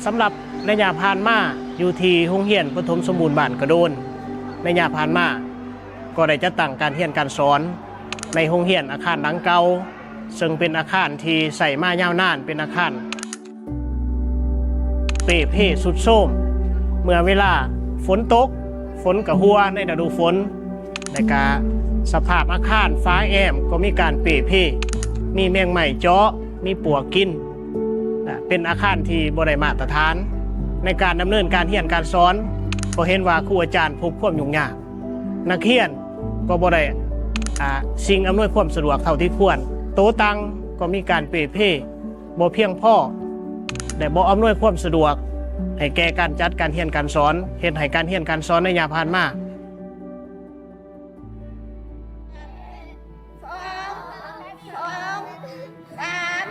ສຳລັບໄລຍະຜ່ານມາ ຢູ່ທີ່ໂຮງຮຽນປະຖົມສົມບູນບ້ານກະໂດນ ໄລຍະຜ່ານມາ ກໍໄດ້ຈັດຕັ້ງການຮຽນການສອນໃນໂຮງຮຽນອາຄານຫຼັງເກົ່າ, ເຊິ່ງເປັນອາຄານທີ່ໃຊ້ມາຍາວນານ, ເປັນອາຄານເປ່ເພຊຸດໂຊມ. ເມື່ອເວລາຝົນຕົກ, ຝົນກະຫົວໃນລະດູຝົນ, ແລະກະສະພາບອາຄານຝາແອ້ມກໍມີການເປ່ເພ, ມີແມງໄມ້ເຈາະ, ມີປວກກິນ, ເປັນອາຄານທີ່ບໍ່ໄດ້ມາດຕະຖານໃນການດຳເນີນການຮຽນການສອນ, ກໍເຫັນວ່າຄູອາຈານພົບຄວາມຫຍຸ້ງຍາກ, ນັກຮຽນກໍບໍ່ໄດ້ ອາ ສິ່ງອຳນວຍຄວາມສະດວກເທົ່າທີ່ຄວນ, ໂຕຕັ່ງກໍມີການເປ່ເພບໍ່ພຽງພໍ ແລະ ບໍ່ອຳນວຍຄວາມສະດວກໃຫ້ແກ່ການຈັດການຮຽນການສອນ, ເຮັດໃຫ້ການຮຽນການສອນໃນໄລຍະຜ່ານມາ ສອງ ສອງ ສາມ ສີ່ ຫ້າ ຫົກ ເຈັດ ແປດ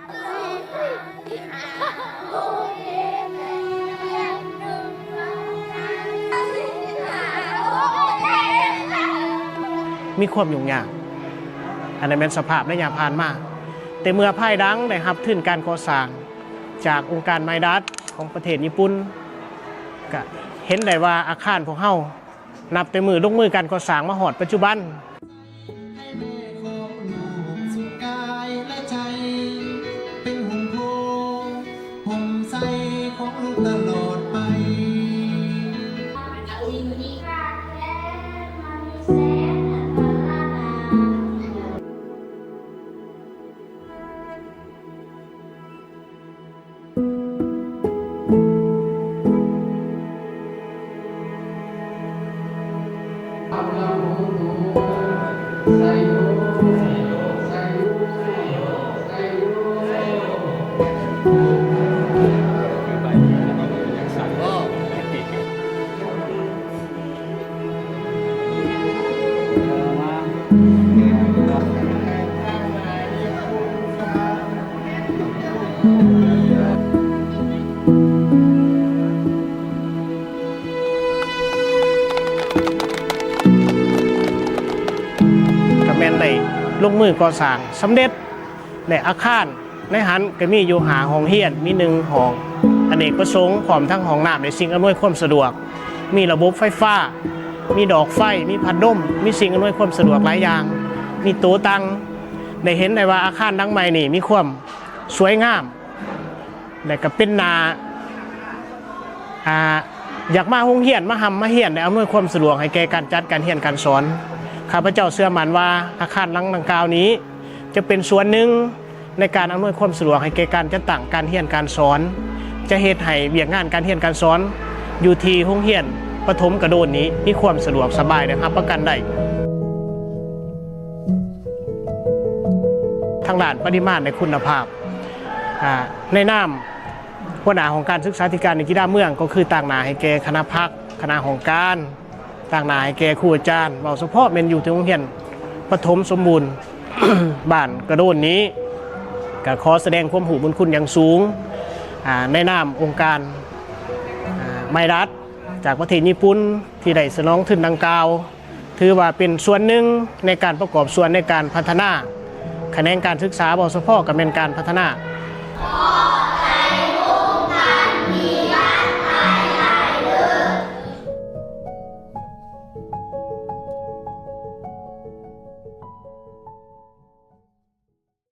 ເກົ້າ ສິບ ສິບເອັດ ສິບສອງ ສິບສາມ ສິບສີ່ ສິບຫ້າ ສິບຫົກ ສິບເຈັດ ສິບແປດ ສິບເກົ້າ ມີຄວາມຫຍຸ້ງຍາກ. ອັນນັ້ນແມ່ນສະພາບໄລຍະຜ່ານມາ, ແຕ່ເມື່ອພາຍຫຼັງໄດ້ຮັບທຶນການກໍ່ສ້າງຈາກອົງການໄມດັດຂອງປະເທດຍີ່ປຸ່ນ, ກະເຫັນໄດ້ວ່າອາຄານພວກເຮົາ ນັບແຕ່ມື້ລົງມືການກໍ່ສ້າງມາຮອດປັດຈຸບັນ. ກະແມ່ນໄດ້ລົງມືກໍ່ສ້າງສຳເລັດ ແລະ ອາຄານໃນຫັ້ນກະມີຢູ່ຫ້າຫ້ອງຮຽນ, ມີໜຶ່ງຫ້ອງອະເນກປະສົງ ພ້ອມທັງຫ້ອງນ້ຳ ແລະ ສິ່ງອຳນວຍຄວາມສະດວກ, ມີລະບົບໄຟຟ້າ, ມີດອກໄຟ, ມີພັດລົມ, ມີສິ່ງອຳນວຍຄວາມສະດວກຫຼາຍຢ່າງ, ມີໂຕຕັ່ງ. ໄດ້ເຫັນໄດ້ວ່າອາຄານຫຼັງໃໝ່ນີ້ມີຄວາມສວຍງາມ ແລະ ກະເປັນໜ້າ ອາ ຢາກມາໂຮງຮຽນ, ມາຮ່ຳມາຮຽນ ແລະ ອຳນວຍຄວາມສະດວກໃຫ້ແກ່ການຈັດການຮຽນການສອນ. ຂ້າພະເຈົ້າເຊື່ອໝັ້ນວ່າອາຄານຫຼັງດັ່ງກ່າວນີ້ຈະເປັນສ່ວນໜຶ່ງໃນການອຳນວຍຄວາມສະດວກໃຫ້ແກ່ການຈັດຕັ້ງການຮຽນການສອນ, ຈະເຮັດໃຫ້ວຽກງານການຮຽນການສອນຢູ່ທີ່ໂຮງຮຽນປະຖົມກະໂດນນີ້ມີຄວາມສະດວກສະບາຍ ແລະ ຮັບປະກັນໄດ້. ທາງດ້ານປະລິມານ ແລະ ຄຸນນະພາບ, ອາ ໃນນາມຫົວໜ້າຫ້ອງການສຶກສາທິການ ແລະ ກິລາເມືອງ ກໍຄືຕາງໜ້າໃຫ້ແກ່ຄະນະພັກ, ຄະນະຫ້ອງການ, ຕາງໜ້າໃຫ້ແກ່ຄູອາຈານ, ເວົ້າສະເພາະແມ່ນຢູ່ທີ່ໂຮງຮຽນປະຖົມສົມບູນບ້ານກະໂດນນີ້, ກະຂໍສະແດງຄວາມຮູ້ບຸນຄຸນຢ່າງສູງ, ອາ ໃນນາມອົງການ ອາ ໄມດັດ ຈາກປະເທດຍີ່ປຸ່ນ ທີ່ໄດ້ສະໜອງທຶນດັ່ງກ່າວ. ຖືວ່າເປັນສ່ວນໜຶ່ງໃນການປະກອບສ່ວນໃນການພັດທະນາຂະແໜງການສຶກສາ, ເວົ້າສະເພາະກະແມ່ນການພັດທະນາ